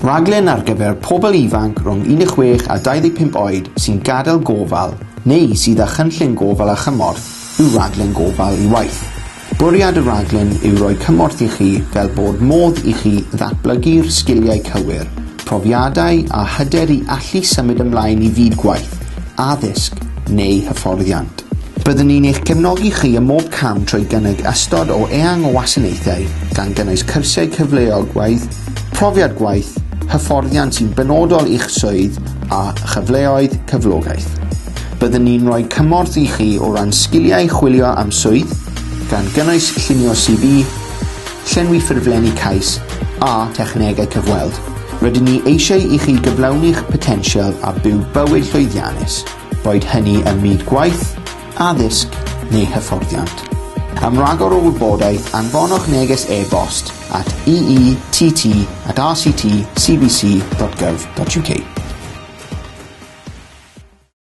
Rhaglen ar gyfer pobl ifanc rhwng 16 a 25 oed sy'n gadael gofal neu sydd â chynllun gofal a chymorth yw Rhaglen Gofal i Waith. Bwriad y rhaglen yw rhoi cymorth i chi fel bod modd i chi ddatblygu'r sgiliau cywir, profiadau a hyder i allu symud ymlaen i fyd gwaith, addysg neu hyfforddiant. Byddwn ni'n eich cefnogi chi ym mhob cam trwy gynnig ystod o eang o wasanaethau, gan gynnwys cyrsiau cyfleoedd gwaith, profiad gwaith, hyfforddiant sy'n benodol i'ch swydd a chyfleoedd cyflogaeth. Byddwn ni'n rhoi cymorth i chi o ran sgiliau chwilio am swydd, gan gynnwys llunio CV, llenwi ffurflenni cais a technegau cyfweld. Rydyn ni eisiau i chi gyflawni'ch potensial a byw bywyd llwyddiannus. boed hynny ym myd gwaith, addysg neu hyfforddiant. Am ragor o wybodaeth, anfonwch neges e-bost at eett at rctcbc.gov.uk.